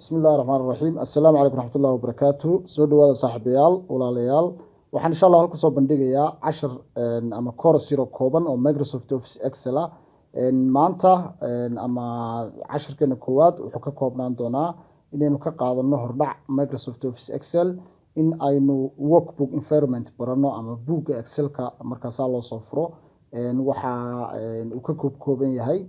Bismi illahi raxmaan raxiim. Assalaamu calaykum raxmatullahi wabarakaatu. Soo dhawaada, saaxiibayaal, walaalayaal. Waxaan insha Allah halkusoo bandhigayaa cashar ama course yaro kooban oo Microsoft Office Excel ah. Maanta ama cashirkeena koowaad wuxuu ka koobnaan doonaa inaynu ka qaadano hordhac Microsoft Office Excel, in aynu workbook environment barano ama buugga Excelka markaasaa loo soo furo waxa uu ka kooban yahay,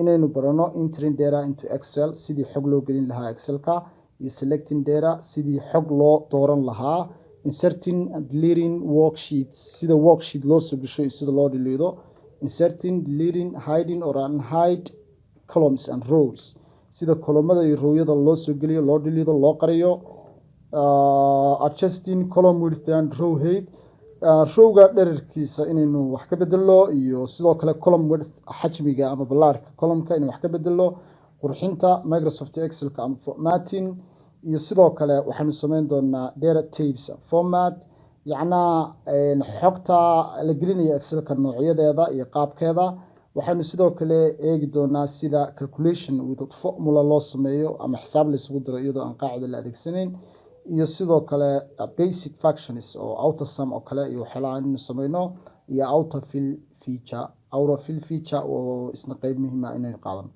inaynu barano entering data into Excel, sidii xog loo gelin lahaa Excelka, iyo selecting data, sidii xog loo dooran lahaa, inserting and deleting worksheets, sida worksheet loo soo gesho iyo sida loo dhiliido, inserting, deleting, hiding or unhide columns and rows, sida columnada iyo rowyada loo soo geliyo, loo dhiliido, loo qariyo, adjusting column width and row height, rowga dhererkiisa inaynu wax ka bedelo, iyo sidoo kale column width, xajmiga ama ballaarka columnka inaynu wax ka bedelo, qurxinta Microsoft Excelka ama formatting, iyo sidoo kale waxaanu sameyn doonaa data types format, yacnaa xogta la gelinayo Excelka noocyadeeda iyo qaabkeeda. Waxaynu sidoo kale eegi doonaa sida calculation without formula loo sameeyo ama xisaab la isugu diro iyadoo aan qaacida la adeegsanayn, iyo sidoo kale basic functions oo AutoSum oo kale iyo waxyaalaha inaynu sameyno, iyo autofill feature oo isna qeyb muhiima inaynu qaadano.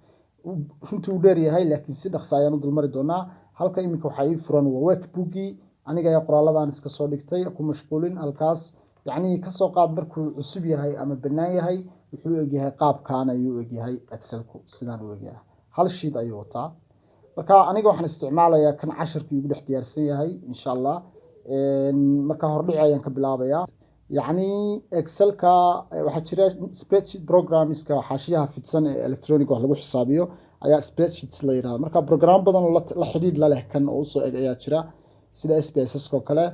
Runtii uu dheer yahay, laakiin si dhaqsa ayaan u dulmari doonaa. Halka iminka waxaa ii furan waa workbookii. Aniga ayaa qoraaladan iska soo dhigtay, ku mashquulin halkaas. Yacni kasoo qaad markuu cusub yahay ama bannaan yahay, wuxuu egyahay qaabkan ayuu egyahay Excelku, sidaan u egyahay, hal sheet ayuu wataa. Marka aniga waxaan isticmaalayaa kan cashirkii ugu dhex diyaarsan yahay, insha Allah. Marka hordhici ayaan ka bilaabayaa. Yacni Excelka waxaa jira spreadsheet programmeska, xaashiyaha fidsan ee electronic wax lagu xisaabiyo ayaa spreadsheets la yirahdo. Marka program badan oo la xidhiidh la leh kan oo usoo eg ayaa jira, sida SPSS oo kale,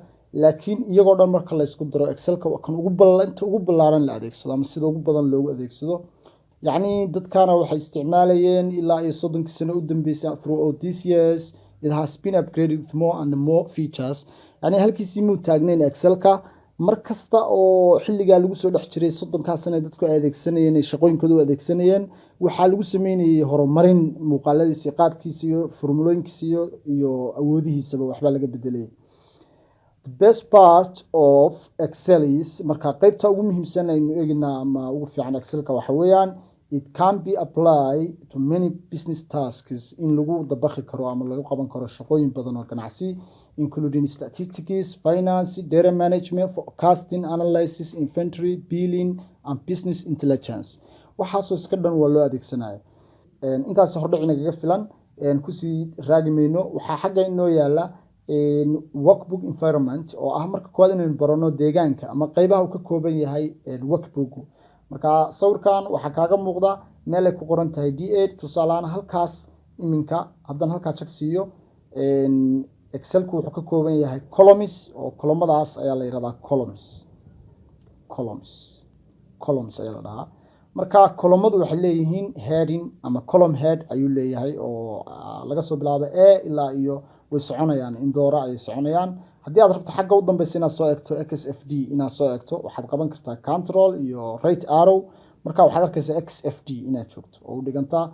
laakiin iyagoo dhan marka la isku daro, Excelka waa kan ugu inta ugu ballaaran la adeegsado ama sida ugu badan loogu adeegsado. Yacni dadkana waxay isticmaalayeen ilaa iyo 30kii sano u dambeysay. Throughout these years, it has been upgraded with more and more features. Yani halkiisii muu taagnayn Excelka. Mar kasta oo xilligaa lagu soo dhex jiray, 30kaa sano ee dadku ay adeegsanayeen, ay shaqooyinkooda u adeegsanayeen, waxaa lagu sameynayay horumarin muuqaaladiisa iyo qaabkiisa iyo formulooyinkiisa iyo awoodihiisaba waxbaa laga bedelayay. The best part of Excel is, marka qeybta ugu muhiimsan aynu eeginaa ama ugu fiican Excelka waxa weeyaan, it can be applied to many business tasks, in lagu dabaqi karo ama lagu qaban karo shaqooyin badan oo ganacsi, including statistics, finance, data management, forecasting, analysis, inventory, billing and business intelligence. Waxaasoo iska dhan waa loo adeegsanaya. Intaas hordhici nagaga filan, kusii raagi mayno. Waxaa xagga inoo yaala workbook environment, oo ah marka koowaad inaynu barano deegaanka ama qeybaha uu ka kooban yahay workbook. Marka sawirkan waxaa kaaga muuqda meel ay ku qoran tahay D8. Tusaalehaan halkaas iminka haddaan halkaa jag siiyo, Excelku wuxuu ka kooban yahay columns, oo columnadaas ayaa la yihahdaa columns. Columns ayaa la dhahaa. Marka columnadu waxay leeyihiin heading ama column head ayuu leeyahay, oo laga soo bilaabo A ilaa iyo way soconayaan, indoora ayay soconayaan. Haddii aad rabto xagga u dambeysa inaad soo egto, XFD inaad soo egto, waxaad qaban kartaa Control iyo right arrow. Marka waxaad arkaysaa XFD inaad joogto oo u dhigantaa,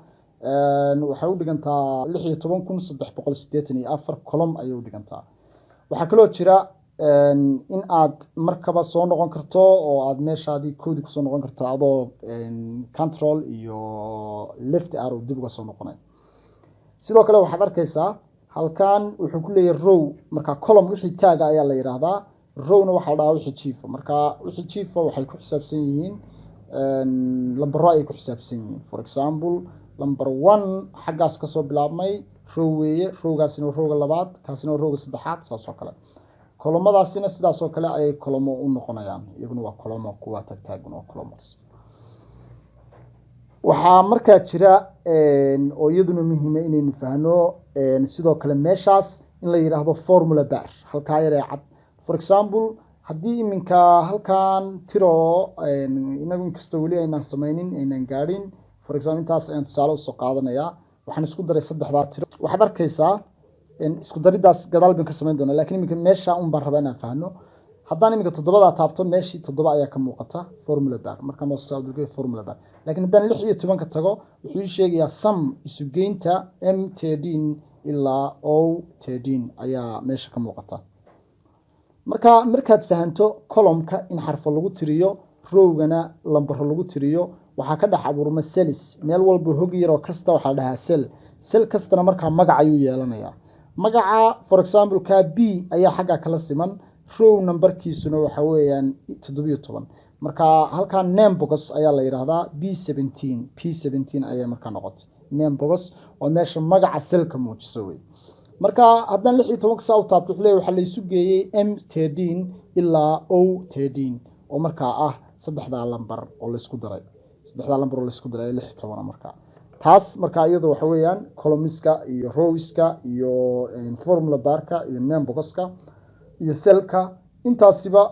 waxay u dhigantaa 16,384 column ayay u dhigantaa. Waxaa kaloo jira in aad markaba soo noqon karto oo aad meeshaadii koodi kusoo noqon karto adoo Control iyo left arrow dib uga soo noqonay. Sidoo kale waxaad arkaysaa halkan wuxuu ku leeyahay row. Marka column wixii taaga ayaa la yidhaahdaa, rowna waxaa la dhahaa wixii jiifa. Marka wixii jiifa waxay ku xisaabsan yihiin lambaro ayay ku xisaabsan yihiin. For example, number 1 xaggaas kasoo bilaabmay row weeye, rowgaasina waa rowga labaad, kaasina waa rowga saddexaad, saas oo kale. Columnadaasina sidaas oo kale ayay columno u noqonayaan, iyaguna waa columno, kuwa tagtaagan oo columns. Waxaa markaa jira oo iyaduna muhiima inaynu fahno sidoo kale meeshaas in la yidhaahdo formula bar, halkaa yaree cad. For example, haddii iminka halkan tiro, inagu inkastoo weli aynaan sameynin, aynaan gaadhin, for example intaas ayaan tusaale usoo qaadanayaa. Waxaan isku daray saddexdaa tiro. Waxaad arkaysaa isku dariddaas gadaal baan ka samayn doonaa, lakin iminka meesha un baan rabaa inaan fahno. Haddaan iminka toddobadaa taabto, meeshii toddoba ayaa ka muuqata formula bar marka mouse formula bar. Laakiin haddaan 16-ka tago, wuxuu ii sheegayaa sum, isugeynta M13 ilaa O13 ayaa meesha ka muuqata. Marka markaad fahanto columnka in xarfo lagu tiriyo, rowgana lambaro lagu tiriyo, waxaa ka dhex abuurma cells. Meel walba hog yaroo kasta waxaa la dhahaa cell. Cell kastana markaa magac ayuu yeelanayaa. Magaca, for example, ka B ayaa xagga kala siman, row numberkiisuna waxa weeyaan 17. Marka halkaa name box ayaa la yidhaahdaa. B17, P17 ayay markaa noqotay. Name box waa meesha magaca cellka muujisa wey. Marka haddaan 16-ka saa u taabto, wuxuu leeyahay waxaa laysu geeyey M13 ilaa O13, oo markaa ah saddexdaa lambar oo laysku daray, saddexdaa lambar oo laysku daray 16. Markaa taas markaa iyada waxa weeyaan columniska iyo rowska iyo formula barka iyo name boxka iyo cellka, intaasiba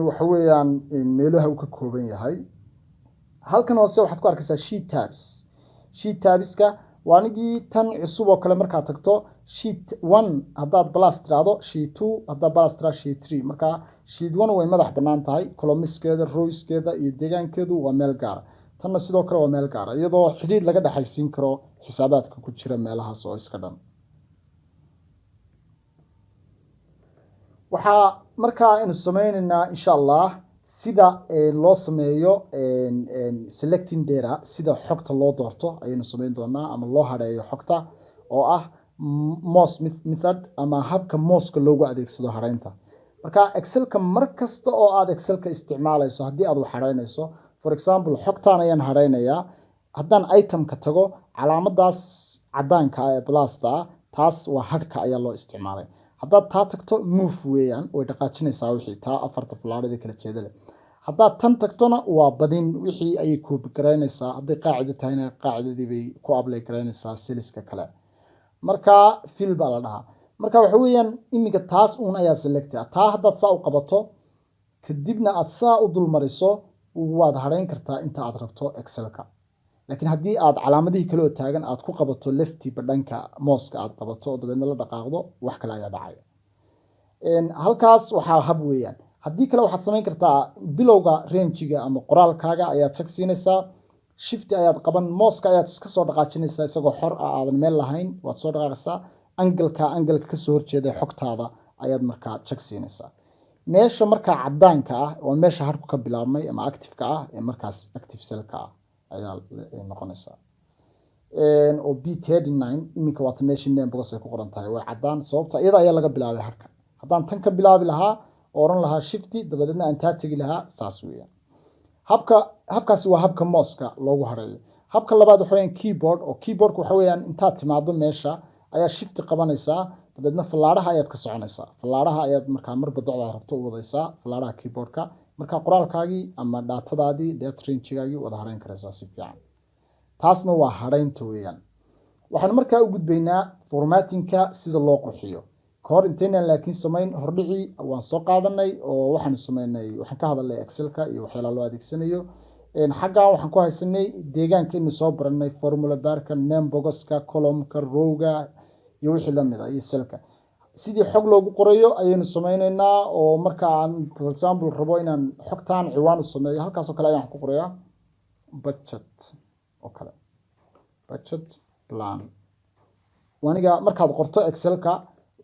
waxa weeyaan meelaha uu ka kooban yahay. Halkan hoose waxaad ku arkaysaa sheet tabs. Sheet tabska waa anigii tan cusub oo kale. Markaad tagto sheet one, haddaad plus tiraahdo, sheet two haddaad plus tiraahdo, sheet three. Marka sheet one way madax bannaan tahay, columniskeeda, rowskeeda iyo deegaankeedu waa meel gaara. Tanna sidoo kale waa meel gaara, iyadoo xidhiidh laga dhexaysiin karo xisaabaadka ku jira meelahaas oo iska dhan. Waxaa markaa aynu sameyneynaa, insha Allah, sida loo sameeyo selecting data, sida xogta loo doorto ayaynu sameyn doonaa, ama loo hadheeyo xogta, oo ah mouse method ama habka mouseka loogu adeegsado hadheynta. Marka Excelka, mar kasta oo aad Excelka isticmaalayso, haddii aad wax hadheynayso, for example, xogtaan ayaan hadheynayaa, haddaan itemka tago, calaamadaas caddaanka ah ee plusta ah, taas waa hadhka ayaa loo isticmaalay. Haddaad taa tagto, move weeyaan, way dhaqaajinaysaa wixii, taa afarta falaadhada kala jeeda leh. Haddaad tan tagtona, waa badin, wixii ayay copy garaynaysaa. Hadday qaacida tahayna, qaacidadii bay ku apply garaynaysaa cellska kale. Marka fill baa la dhahaa. Marka waxa weeyaan iminka taas uun ayaa select ah. Taa haddaad saa u qabato, kadibna aad saa u dul mariso, waad hadhayn kartaa inta aad rabto Excelka. Laakiin haddii aad calaamadihii kale oo taagan aad ku qabato, left buttonka mouseka aad qabato oo dabeedna la dhaqaaqdo, wax kale ayaa dhacaya. Halkaas waxaa hab weeyaan. Haddii kale waxaad samayn kartaa, bilowga rangega ama qoraalkaaga ayaad tag siinaysaa, shift ayaad qaban, mouseka ayaad iska soo dhaqaajinaysaa isagoo xor ah, aadan meel lahayn, waad soo dhaqaaqaysaa. Angleka, angleka kasoo horjeeda xogtaada ayaad markaa jag siinaysaa. Meesha markaa caddaanka ah waa meesha harku ka bilaabmay ama active-ka ah, ee markaas active cellka ah ayaa noqonaysaa, oo B39 iminka waata. Meeshii name box ay ku qoran tahay way caddaan, sababta iyada ayaa laga bilaabay harka. Haddaan tan ka bilaabi lahaa oo odhan lahaa shift, dabadeedna aan taa tegi lahaa, saas weeyaan habka. Habkaasi waa habka mouseka loogu hareeyo. Habka labaad waxa weyaan keyboard, oo keyboardka waxa weeyaan intaad timaado meesha ayaa shift qabanaysaa, dabeedna fallaadhaha ayaad ka soconaysaa. Fallaadhaha ayaad markaa marba docdaad rabto u wadaysaa, fallaadhaha keyboardka. Markaa qoraalkaagii ama datadaadii, data rangegaagii wada hareyn karaysaa si fiican. Taasna waa hadhaynta weeyaan. Waxaan markaa u gudbaynaa formattingka, sida loo qurxiyo. Kahor intaynaan laakiin samayn, hordhicii waan soo qaadanay oo waxaanu sameynay, waxaan ka hadalnay Excelka iyo waxyaalaha loo adeegsanayo. Xaggan waxaan ku haysanay deegaanka inuu soo baranay, formula barka, name boxka, columnka, rowga iyo wixii lamid ah, iyo cellka. Sidii xog loogu qorayo ayaynu sameyneynaa, oo marka aan, for example, rabo inaan xogtan ciwaan u sameeyo, halkaasoo kale ayaan wax ku qorayaa, budget oo kale, budget plan. Aniga markaad qorto Excelka,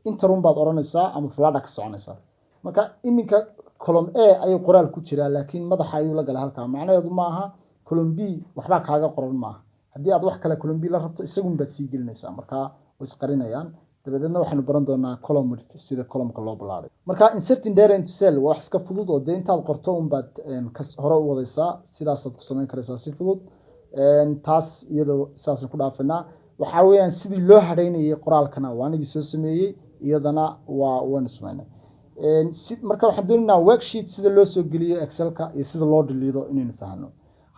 enter un baad odhanaysaa ama fladha ka soconaysaa. Marka iminka column A ayuu qoraal ku jiraa, laakiin madaxa ayuu la galay halkaa. Macnaheedu ma aha column B waxbaa kaaga qoran maaha. Haddii aad wax kale column B la rabto, isagun baad sii gelinaysaa, marka way isqarinayaan. Dabadeedna waxaynu baran doonaa column width, sida columnka loo ballaariyo. Marka inserting data into cell waa wax iska fudud, oo dee intaad qorto un baad hore u wadaysaa, sidaasaad ku samayn karaysaa si fudud. Taas iyadoo sidaasaan ku dhaafanaa. Waxaa weeyaan sidii loo hadhaynayay qoraalkana waa anigii soo sameeyey, iyadana waa waynu sameynay. Si marka waxaan doonaynaa worksheet sida loo soo geliyo Excelka iyo sida loo dhiliido inaynu fahno.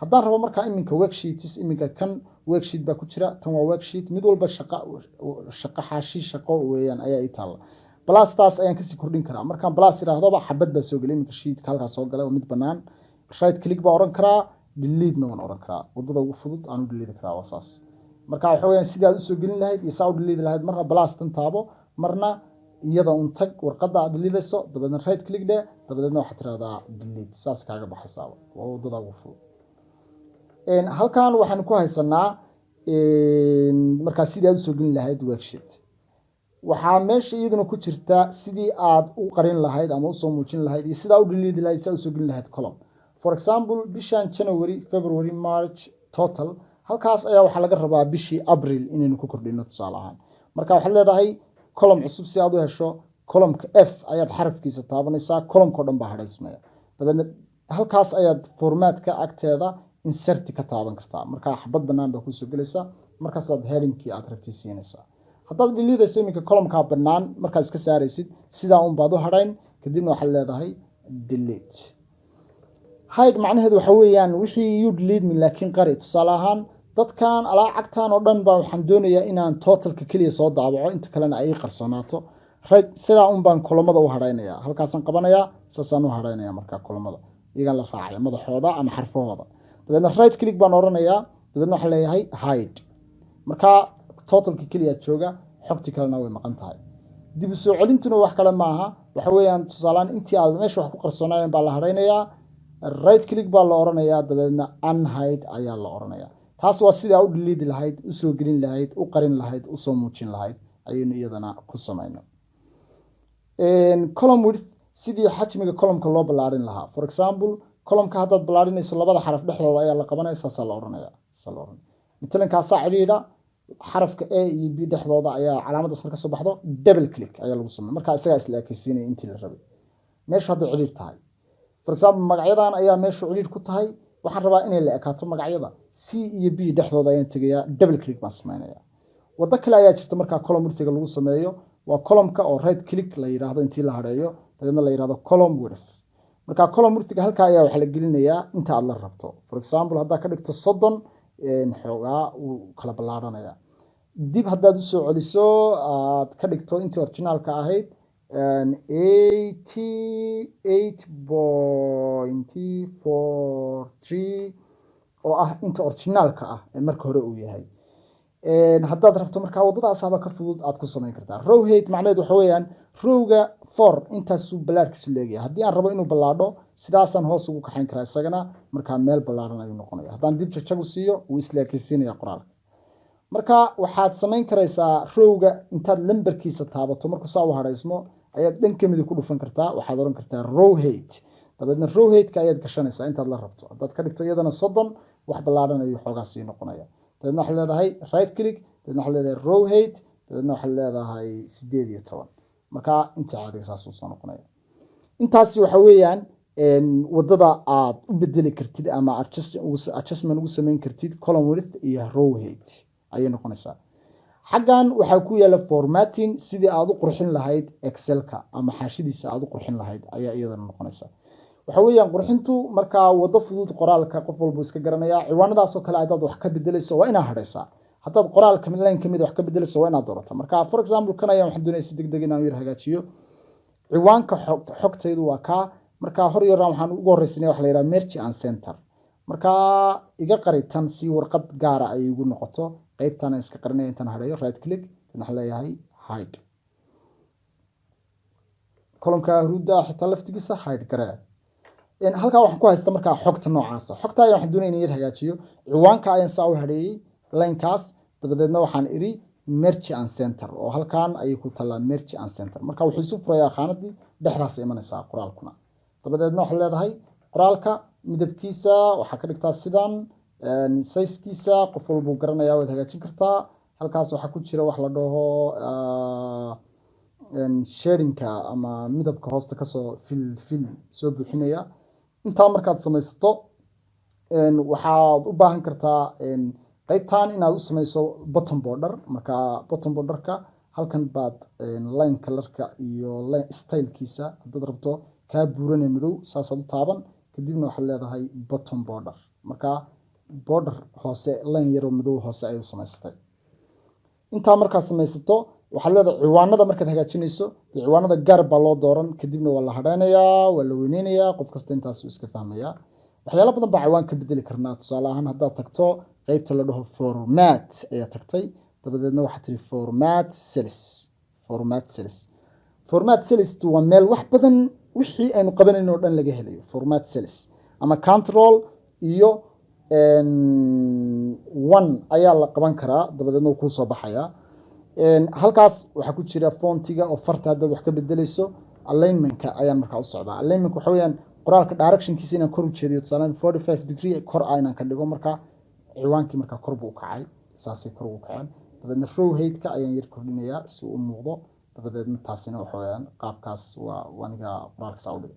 Haddaan rabo markaa iminka worksheets, iminka kan worksheet baa ku jira, tan waa worksheet. Mid walba shaqa shaqo, xaashi shaqo weeyaan ayaa ii taalla. Plustaas ayaan kasii kordhin karaa. Markaan plus idhaahdoba, xabad baa soo gelay. Iminka sheetka halkaas soo galay oo mid bannaan. Right click baa odhan karaa, delete-na waan odhan karaa. Waddada ugu fudud aan u delete karaa waa saas. Marka waxa weeyaan sidii aad usoo gelin lahayd iyo saa u delete lahayd, marna plus tan taabo, marna iyada un tag warqadda aad delidayso, dabeedna right click dheh, dabadeedna waxaad tirahdaa delete, saas kaaga baxaysaaba. Waa waddada ugu fudud. Halkan waxaan ku haysanaa markaa sidii aad usoo gelin lahayd worksheet. Waxaa meesha iyaduna ku jirta sidii aad u qarin lahayd ama usoo muujin lahayd iyo sidaa u delete lahayd, sidaa usoo gelin lahayd column. For example, bishan January, February, March total, halkaas ayaa waxaa laga rabaa bishii April inaynu ku kordhino, tusaale ahaan. Marka waxaad leedahay column cusub si aad u hesho, columnka F ayaad xarafkiisa taabanaysaa, columnka o dhan baa hadhaysmaya. Dabeedna halkaas ayaad formatka agteeda insert ka taaban kartaa. Markaa xabad banaan baa kusoo gelaysa, markaasaad headingkii aad rabtay siinaysaa. Haddaad delete-ayso iminka columnkaa bannaan markaad iska saaraysid, sidaa un baad u hadhayn, kadibna waxaad leedahay delete. Hide macnaheedu waxa weeyaan wixii you delete me, laakiin qari. Tusaale ahaan, dadkan alaacagtan oo dhan baa waxaan doonayaa inaan totalka keliya soo daabaco, inta kalena ay ii qarsoonaato. Right, sidaa un baan columnada u hadhaynaya. Halkaasaan qabanayaa, saasaan u hadhaynaya. Markaa columnada iyagaan la raacaya madaxooda ama xarfahooda. Dabeedna right click baan oranayaa, dabeedna waxaan leeyahay hide. Markaa totalka keliya jooga, xogti kalena way maqan tahay. Dib u soo celintuna wax kale maaha, waxa weeyaan tusaalehaan intii aad meesha wax ku qarsoonaayeen baa la hadhaynayaa, right click baa la oranayaa, dabeedna unhide ayaa la oranayaa. Taas waa sidaa u delete lahayd, usoo gelin lahayd, u qarin lahayd, usoo muujin lahayd ayaynu iyadana ku samayno. Column width, sidii xajmiga columnka loo ballaarin lahaa. For example, columnka haddaad ballaarinayso, labada xaraf dhexdooda ayaa la qabanaya, saasaa la oranaya, saasaa la oranaya. Matalan kaasaa cidhiidha, xarafka A iyo B dhexdooda ayaa calaamadaas marka soo baxdo, double click ayaa lagu sameya. Markaa isagaa isla ekaysiinaya intii la rabay. Meeshu hadday cidhiidh tahay, for example, magacyadan ayaa meeshu cidhiidh ku tahay, waxaan rabaa inay la ekaato magacyada, C iyo B dhexdooda ayaan tegayaa, double click baan sameynaya. Waddo kale ayaa jirta markaa column widthiga lagu sameeyo, waa columnka oo right click la yidhaahdo, intii la hadheeyo, dabeedna la yidhahdo column width. Marka column widthiga halkaa ayaa waxaa la gelinayaa inta aad la rabto. For example, haddaad ka dhigto 30, xoogaa wuu kala ballaadhanaya. Dib haddaad usoo celiso, aad ka dhigto intii originaalka ahayd, 88.43, oo ah inta originaalka ah ee marka hore uu yahay, haddaad rabto, markaa waddadaasaaba ka fudud aad ku samayn kartaa. Row height macnaheedu waxa weeyaan rowga four intaasuu ballaadhkiisu leegyahay. Haddii aan rabo inuu ballaadho, sidaasaan hoos ugu kaxayn karaa isagana, markaa meel ballaaran ayuu noqonaya. Haddaan dib jagjagu siiyo, wuu isleekaysiinaya qoraalka. Marka waxaad samayn karaysaa, rowga intaad lambarkiisa taabato, markuu saa u hadhaysmo, ayaad dhan ka midig ku dhufan kartaa. Waxaad oran kartaa row height, dabeedna row heightka ayaad gashanaysaa intaad la rabto. Haddaad ka dhigto iyadana 30, wax ballaaran ayuu xoogaa sii noqonaya. Dabeedna waxaad leedahay right click, dabeedna waxaad leedahay row height, dabeedna waxaad leedahay 18. Marka inta caadiga saasuu soo noqonaya. Intaasi waxa weeyaan waddada aad u bedeli kartid ama adjustment ugu samayn kartid column width iyo row height ayay noqonaysaa. Xaggan waxaa ku yaala formatting, sidii aad u qurxin lahayd Excelka ama xaashidiisa aad u qurxin lahayd ayaa iyadana noqonaysa. Waxa weeyaan qurxintu markaa waddo fudud, qoraalka qof walbuu iska garanayaa. Ciwaanadaasoo kale haddaad wax ka bedelayso, waa inaad hadhaysaa. Haddaad qoraalka line kamid wax ka bedelayso, waa inaad doorato. Marka for example, kan ayaan waxaan doonaya si deg deg inaan yar hagaajiyo. Ciwaanka xogtaydu waa kaa. Marka hor yaraan waxaan ugu horreysanaya waxa la yidhaha merge and center. Marka iga qari tan si warqad gaara ay igu noqoto. Qaybtan aan iska qarinaya intaan hadhayo, right click, tan waxaan leeyahay hide. Columnka huruudda xitaa laftigiisa hide garee. Halkaa waxaan ku haysta markaa xogta noocaasa. Xogta ayaan waxaan doonaya in yar hagaajiyo. Ciwaanka ayaan saa u hadheeyey, linekaas, dabadeedna waxaan idhi merge and center, oo halkan ayay ku tallaa merge and center. Marka wuxuu isu furayaa khaanadii, dhexdaas imanaysaa qoraalkuna. Dabadeedna waxaad leedahay qoraalka midabkiisa waxaa ka dhigtaa sidan, sizekiisa qof walbuu garanayaa, waad hagaajin kartaa. Halkaas waxaa ku jira wax la dhaho shadingka ama midabka hoosta kasoo fill soo buuxinaya. Intaa markaad samaysato, waxaad u baahan kartaa qaybtan inaad u samayso bottom border. Marka bottom borderka halkan baad line colorka iyo line stylekiisa haddaad rabto kaa buuranee madow, saasaad u taaban, kadibna waxaad leedahay bottom border. Marka border hoose, line yaroo madow hoose ayuu samaystay. Intaa markaad samaysato, waxaad leedahay ciwaanada markaad hagaajinayso, dee ciwaanada gaar baa loo dooran, kadibna waa la hadhaynayaa, waa la weyneynayaa. Qof kasta intaas uu iska fahmayaa. Waxyaalo badan baa ciwaan ka bedeli karnaa. Tusaale ahaan, haddaad tagto qeybta la dhaho format ayaa tagtay, dabadeedna waxaad tiri format cells. Format cells, format cells waa meel wax badan wixii aynu qabanayno o dhan laga helayo. Format cells ama control iyo one ayaa la qaban karaa, dabadeedna wuu kuu soo baxayaa. Halkaas waxaa ku jira fontiga oo farta haddaad wax ka bedeleyso. Alignmentka ayaan markaa u socdaa. Alignment waxa weeyaan qoraalka directionkiisa inaan kor u jeediyo, tusaale 45 degree kor ah inaan ka dhigo. Marka ciwaankii markaa kor buu u kacay, saasay kor ugu kaceen. Dabeedna row height-ka ayaan yar kordhinayaa si uu u muuqdo. Dabadeedna taasina waxa weeyaan qaabkaas waa aniga qoraalka saa u dhigay.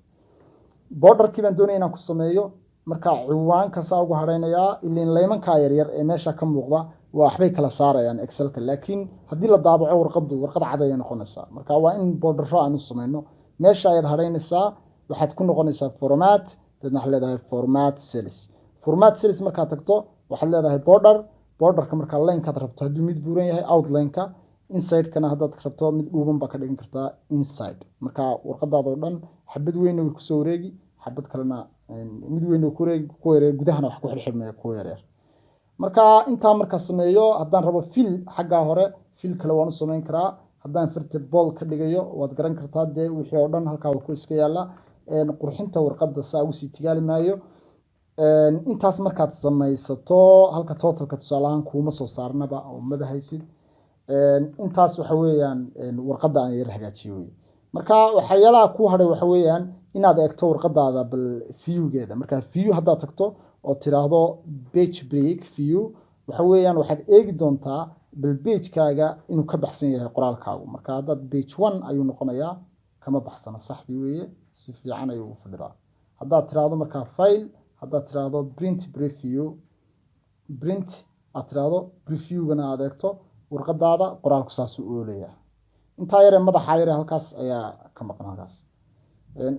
Borderkii baan doonaya inaan ku sameeyo. Marka ciwaanka saa ugu hadhaynayaa, ilin laymankaa yaryar ee meesha ka muuqda waa waxbay kala saarayaan Excelka, laakiin haddii la daabaco warqaddu warqad cad ayay noqonaysaa. Marka waa in bordero aan u sameyno. Meesha ayaad hadhaynaysaa, waxaad ku noqonaysaa format, dabeedna waxaad leedahay format cells. Format cells markaad tagto, waxaad leedahay border. Borderka markaa linekaad rabto, hadduu mid buuran yahay outline-ka, inside-kana haddaad rabto mid dhuuban baa ka dhigan kartaa inside. Marka warqadaada oo dhan xabad weynna way kusoo wareegi, xabad kalena mid weyn ku wareegi, ku yareer gudahana wax ku xirxirmaya kuwa yaryar. Marka intaa markaa sameeyo, haddaan rabo fill xaggaa hore, fill kale waan u sameyn karaa. Haddaan farta bold ka dhigayo, waad garan kartaa dee, wixii oo dhan halkaa waa ku iska yaalla. Qurxinta warqadda saa ugu sii tigaali maayo. Intaas markaad samaysato, halka totalka tusaale ahaan kuuma soo saarnaba oo maba haysid. Intaas waxa weeyaan warqadda aan yar hagaajiyo wey. Marka waxyaalaha ku hadhay waxa weeyaan inaad eegto warqadaada bal viewgeeda. Marka view haddaad tagto oo tiraahdo page break view, waxa weeyaan waxaad eegi doontaa bal pagekaaga inuu ka baxsan yahay qoraalkaagu. Marka haddaad page one ayuu noqonayaa, kama baxsano, saxdii weeye, si fiican ayuu ugu fadhidaa. Haddaad tiraahdo markaa file, haddaad tiraahdo print preview, print aad tiraahdo, previewgana aad eegto warqadaada, qoraalku saasuu u oolayaa. Intaa yaree madaxa yare halkaas ayaa ka maqan. Halkaas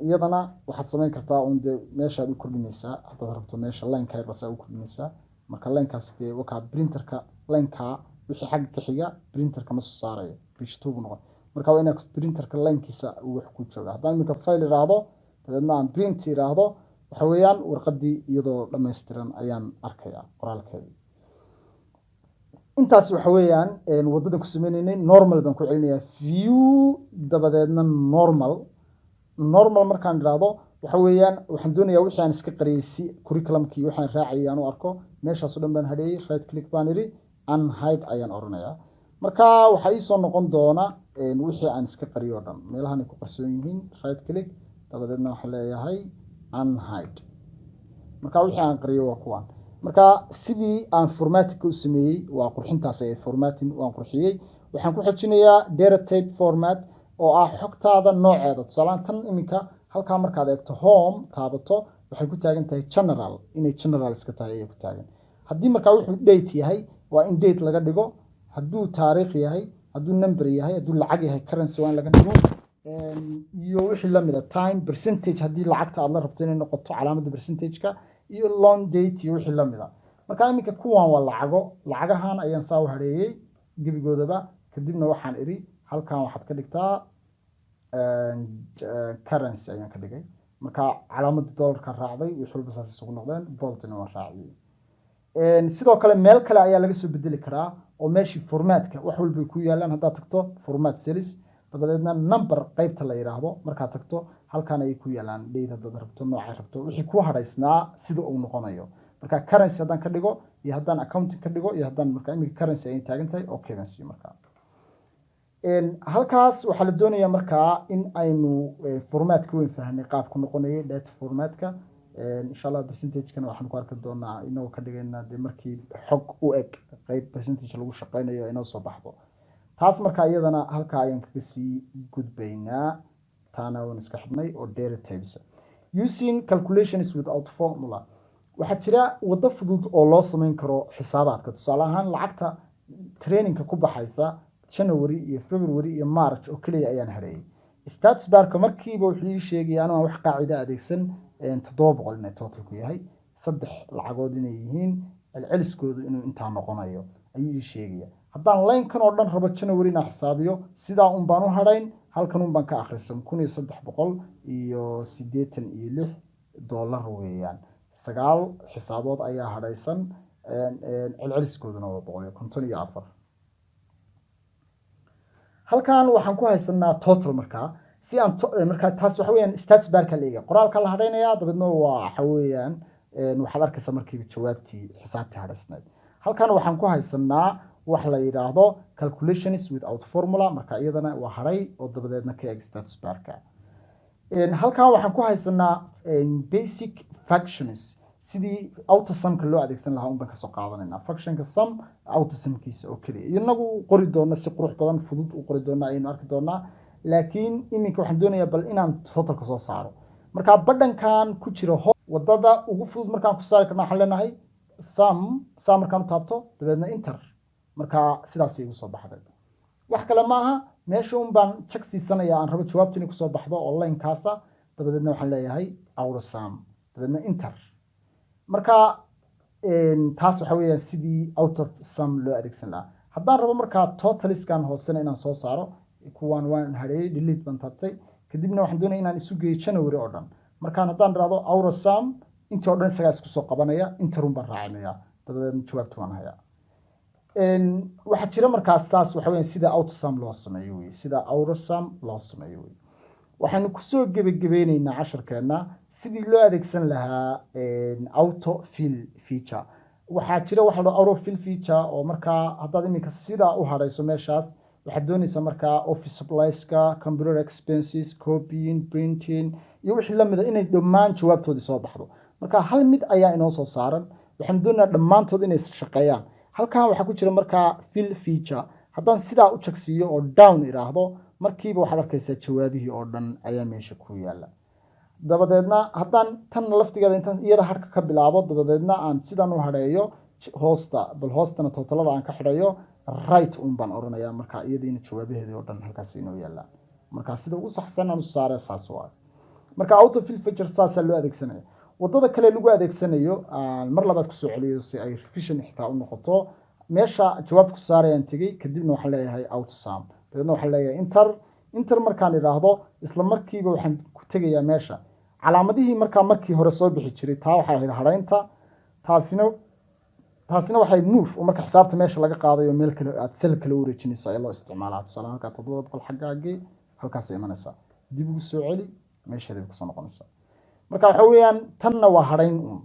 iyadana waxaad samayn kartaa un dee meeshaad u kordhinaysaa haddaad rabto, meesha lineka yar basaa u kordhinaysaa. Marka linekaas dee wakaa printerka, linekaa wixii xagga ka xiga printerka ma soo saarayo, page two buu noqon. Marka waa inaad printerka linekiisa uu wax ku jooga. Haddaan iminka file iraahdo, dabeedna aan print iraahdo, waxa weeyaan warqaddii iyadoo dhammaystiran ayaan arkayaa qoraalkeedii. Intaas waxa weeyaan waddadan ku sameynaynay. Normal baan ku celinayaa, view dabadeedna normal. Normal markaan idhaahdo, waxa weeyaan waxaan doonayaa wixii aan iska qariyay si curriculumkii waxaan raacayay aan u arko. Meeshaas oo dhan baan hadheeyey, right click baan idhi, unhide ayaan odhanayaa. Marka waxaa iisoo noqon doona wixii aan iska qariyo o dhan, meelahan ay ku qarsoon yihiin. Right click, dabadeedna waxaan leeyahay unhide. Marka wixii aan qariyo waa kuwan. Marka sidii aan formattingka u sameeyey waa qurxintaas ay formatting waan qurxiyey. Waxaan ku xejinayaa data type format oo ah xogtaada nooceeda. Tusaalehaan tan iminka halkaa markaad eegto, home taabato, waxay ku taagan tahay general, inay general iska tahay ayay ku taagan. Haddii markaa wuxuu date yahay, waa in date laga dhigo. Hadduu taariikh yahay, hadduu number yahay, hadduu lacag yahay, currency waa in laga dhigo iyo wixii lamid a, time, percentage haddii lacagta aad la rabto inay noqoto calaamadda percentage-ka, iyo long date iyo wixii lamid a. Marka iminka kuwan waa lacago, lacagahan ayaan saa u hareeyey gebigoodaba. Kadibna waxaan idhi halkan waxaad ka dhigtaa currency ayaan ka dhigay. Marka calaamadda dollarka raacday, wixii walba saas isugu noqdeen, boldna waan raaciyey. Sidoo kale meel kale ayaa laga soo bedeli karaa oo meeshii formatka wax walbay ku yaalaan. Haddaad tagto format cells, dabadeedna number qeybta la yidhaahdo markaad tagto, halkan ayay ku yaalaan. Date haddaad rabto, noocay rabto, wixii ku hadhaysnaa sida uu noqonayo. Marka currency haddaan ka dhigo iyo haddaan accounting ka dhigo iyo haddaan, marka iminka currency ayay taagan tahay, okay baan sii. Markaa halkaas waxaa la doonayaa markaa in aynu formatka weyn fahnay, qaabku noqonayay data formatka. Insha Allah percentage-kana waxaan ku arki doonaa inagoo ka dhigayna dee markii xog u eg qeyb percentage lagu shaqeynayo inoo soo baxdo taas. Marka iyadana halkaa ayaan kaga sii gudbaynaa, taana waan iska xidhnay oo data types. Using calculations without formula. Waxaa jira waddo fudud oo loo sameyn karo xisaabaadka. Tusaale ahaan lacagta trainingka ku baxaysa January iyo February iyo March oo keliya ayaan hareeyay. Status barka markiiba wuxuu ii sheegaya, anuu aan wax qaacida adeegsan, 700 inay totalku yahay, saddex lacagood inay yihiin, celceliskoodu inuu intaa noqonayo ayuu ii sheegaya. Haddaan linekan oo dhan rabo January inaan xisaabiyo, sidaa un baan u hadhayn, halkan un baan ka akhrisan, $1,386 weeyaan. Sagaal xisaabood ayaa hadhaysan, celceliskooduna waa 154. Halkan waxaan ku haysanaa total. Markaa si aan markaa taas waxa weeyaan status barka la eegaya, qoraalka la hadhaynayaa, dabeedna waa waxa weeyaan waxaad arkaysaa markiiba jawaabtii xisaabtii hadhaysnayd. Halkan waxaan ku haysanaa wax la yidhaahdo calculations without formula. Marka iyadana waa haray oo dabadeedna ka eeg status barka. Halkan waxaan ku haysanaa basic functions. Sidii autosumka loo adeegsan lahaa un baan kasoo qaadanayna, functionka sum autosumkiisa oo keliya. Inagu qori doona si qurux badan, fudud u qori doona, ayaynu arki doonaa. Laakiin iminka waxaan doonayaa bal inaan totalka soo saaro. Marka badhankan ku jira, wadada ugu fudud markaan ku saari karna, waxaan leenahay sum. Saa markaan u taabto, dabeedna enter. Marka sidaasay igu soo baxday. Wax kale ma aha, meesha un baan jag siisanaya aan rabo jawaabtu inay kusoo baxdo oo linekaasa. Dabadeedna waxaan leeyahay autosum, dabeedna enter. Marka taas waxa weeyaan sidii auto sum loo adeegsan lahaa. Haddaan rabo markaa totaliskan hoosena inaan soo saaro, kuwaan waan hareeyey, delete baan taabtay. Kadibna waxaan doonaya inaan isu geeyo January oo dhan. Markaan haddaan idhahdo auto sum, intii oo dhan isagaa isku soo qabanaya. Enter un baan raacinaya, dabadeedna jawaabta waan hayaa. Waxaa jira markaas, saas waxa weeyaan sida autosum loo sameeyo wey, sida autosum loo sameeyo wey. Waxaynu kusoo gebagabeyneynaa casharkeena sidii loo adeegsan lahaa auto fill feature. Waxaa jira waxa la auto fill feature oo markaa haddaad iminka sidaa u hareyso meeshaas, waxaad doonaysaa markaa office supplieska, computer expenses, copying, printing iyo wixii lamida inay dhammaan jawaabtoodii soo baxdo. Marka hal mid ayaa inoo soo saaran, waxaanu doonaynaa dhammaantood inay shaqeeyaan. Halkan waxaa ku jira markaa fill feature. Haddaan sidaa u jagsiiyo oo down iraahdo, markiiba waxaad arkaysaa jawaabihii oo dhan ayaa meesha ku yaala. Dabadeedna haddaan tan laftigeeda intaan iyada harka ka bilaabo, dabadeedna aan sidan u hadheeyo hoosta, bal hoostana totalada aan ka xidhayo, right un baan odhanayaa. Marka iyadiina jawaabaheedii oo dhan halkaas inoo yaallaan. Marka sida ugu saxsan aan u saare saas waa. Marka autofill feature saasaa loo adeegsanaya. Wadada kale lagu adeegsanayo, aan mar labaad kusoo celiyo si ay revision xitaa u noqoto. Meesha jawaab ku saarayaan tegey, kadibna waxaan leeyahay autosum, dabeedna waxaan leeyahay enter. Enter markaan idhaahdo, isla markiiba waxaan ku tegayaa meesha calaamadihii markaa markii hore soo bixi jiray. Taa waxay ahayd hadhaynta, taasina waxay move oo marka xisaabta meesha laga qaadayo meel kale aad cell kale u wareejinayso ayaa loo isticmaalaa. Tusaale, halkaa 700 xaggaagii halkaasay imanaysaa, dib ugu soo celi, meesheeday kusoo noqonaysaa. Marka waxa weeyaan tanna waa hadhayn uun.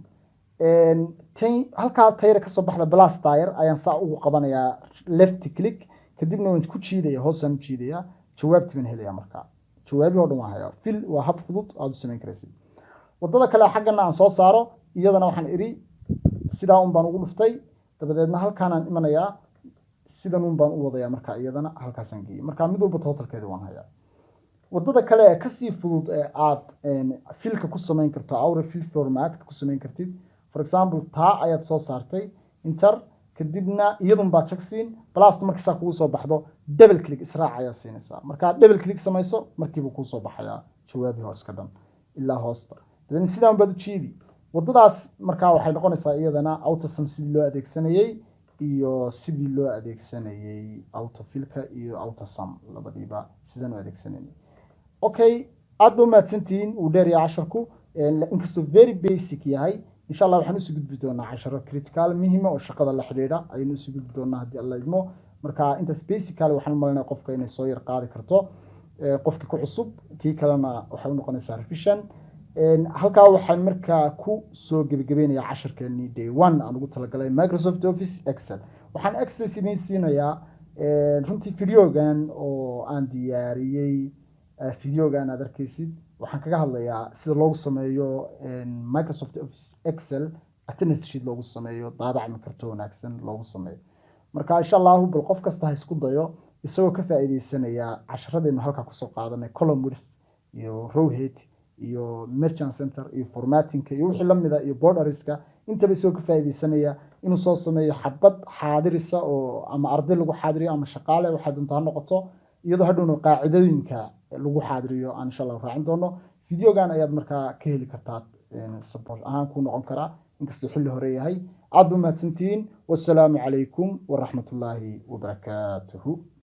Tan halkaa tayra kasoo baxda, plus tayr ayaan saa ugu qabanayaa left click, kadibna waan ku jiidaya, hoosaan u jiidaya, jawaabtii baan helayaa. Markaa jawaabihi o dhan waan hayaa. Fill waa hab fudud aad u samayn karaysid. Wadada kale xaggana aan soo saaro, iyadana waxaan idhi sidaa un baan ugu dhuftay, dabadeedna halkaanaan imanayaa, sidan un baan u wadayaa. Marka iyadana halkaasaan geeyey. Marka mid walba totalkeeda waan hayaa. Wadada kale ee kasii fudud ee aad fillka ku samayn karto, auto fill formatka ku samayn kartid, for example, taa ayaad soo saartay, enter, kadibna iyadun baa jagsiin plusta. Markii saa kugu soo baxdo, double click israac ayaa siinaysaa. Markaad double click samayso, markiiba kuu soo baxayaa jawaabii hoos ka dhan ilaa hoosta. Dabeedna sidaan baad u jiidi wadadaas. Markaa waxay noqonaysaa iyadana autosum sidii loo adeegsanayey iyo sidii loo adeegsanayey autofillka iyo autosum, labadiiba sidaan u adeegsanayay. Okay, aad ba umahadsantihiin. Uu dheeryahay casharku, inkastoo very basic yahay. Insha Allah waxaan usii gudbi doonaa casharo critical muhima oo shaqada la xidhiidha ayaynu usii gudbi doonaa haddii Alla idmo. Marka intaas basically waxaan u malaynaya qofka inay soo yar qaadi karto, qofkii ku cusub, kii kalena waxay u noqonaysaa revision. Halkaa waxaan markaa ku soo gebagabeynayaa casharkeenii day one aan ugu talagalay Microsoft Office Excel. Waxaan access idiin siinayaa runtii videogan oo aan diyaariyey. Videogan aad arkaysid waxaan kaga hadlayaa sida loogu sameeyo Microsoft Office Excel attendance sheet, loogu sameeyo daabacmi karto wanaagsan loogu sameeyo. Marka insha Allahu bal qof kasta ha isku dayo, isagoo ka faa'iideysanaya casharadaynu halkaa kusoo qaadanay, column width iyo row height iyo merge and center iyo formattingka iyo wixii lamida iyo borderska intaba, isagoo ka faa'iideysanaya inuu soo sameeyo xabad xaadirisa oo ama arday lagu xaadiriyo ama shaqaale, waxay doonto ha noqoto, iyadoo hadhowna qaacidooyinka lagu xaadiriyo aan insha Allah raacin doono. Videogan ayaad markaa ka heli kartaa, support ahaan kuu noqon karaa, inkastoo xilli hore yahay. Aad ba umahadsantihiin. Wasalaamu calaykum waraxmatullaahi wabarakaatuhu.